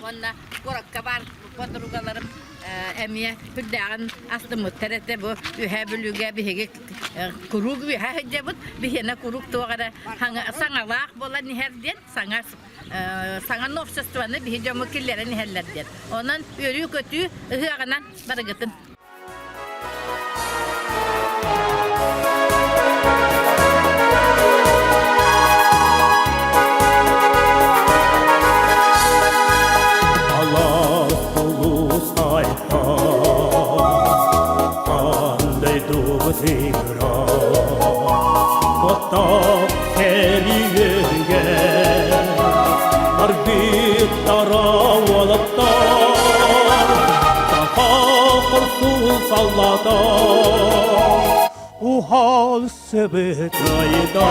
Уонна куоракка баар подругаларым эмиэ үрдээҕин астыммыттар этэ. Бу Үһээ Бүлүүгэ биһиги куруук үөһэ сылдьабыт. Биһиэнэ куруук туох эрэ саҥалаах буолан иһэр диэн саҥа саҥа новшествоны биһи дьоммут киллэрэн иһэллэр диэн. Онон үөрүү-көтүү ыһыаҕынан барыгытын. Аргыттара уолаттар Саха саллата Уһалсыбыт айда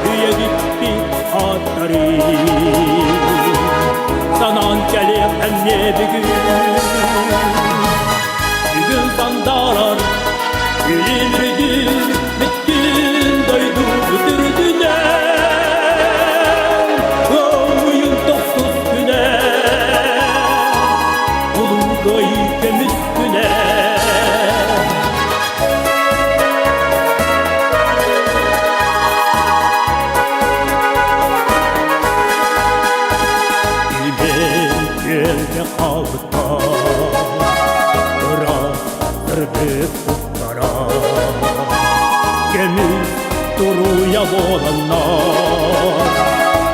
Үйэдиппит аттары Санаан кэлиэх эмне бүгүн Бүгүн сандарар Үлүмрүдүр бүттүн дойду бүтүрдүнэн Көмүйүн тохсус күнэ Улуу кыайыы көмүс күнэ Илбэн күөлгэ хаалта Ыраас сырдык уттара Көмүс туруйа буоланнар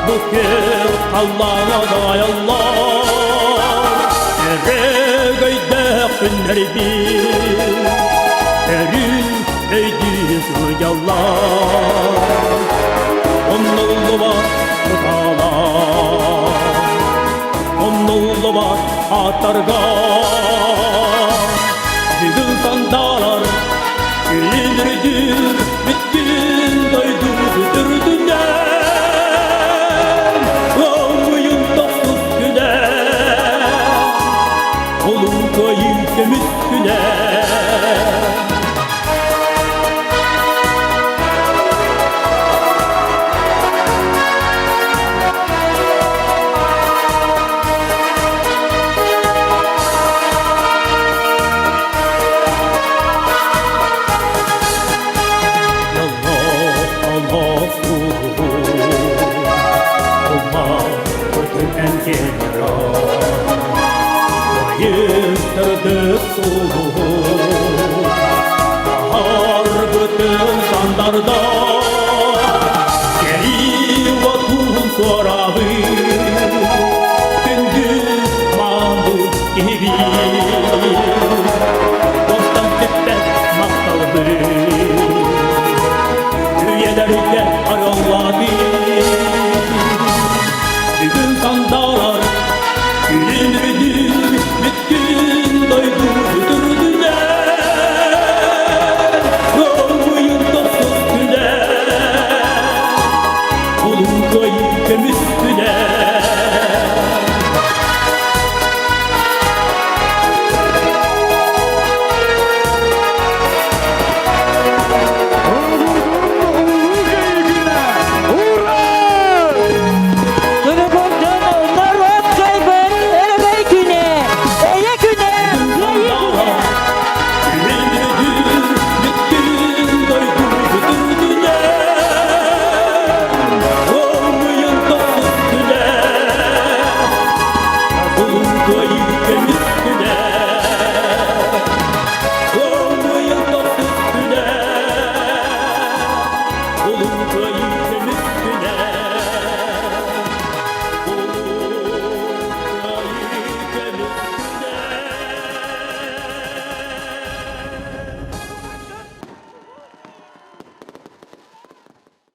Бу күөл халлааҥа дайаллар Өрөгөйдөөх күннэрбит Өрүү өйдүү сылдьаллар Умнуллубат кутаалар Умнуллубат ааттарга Бүгүн сандаарар Күлүмүрдүүр бүттүн дойду бүтүрдүнэн Омуйун тохсус күнэ Улуу кыайыы көмүс күнэ.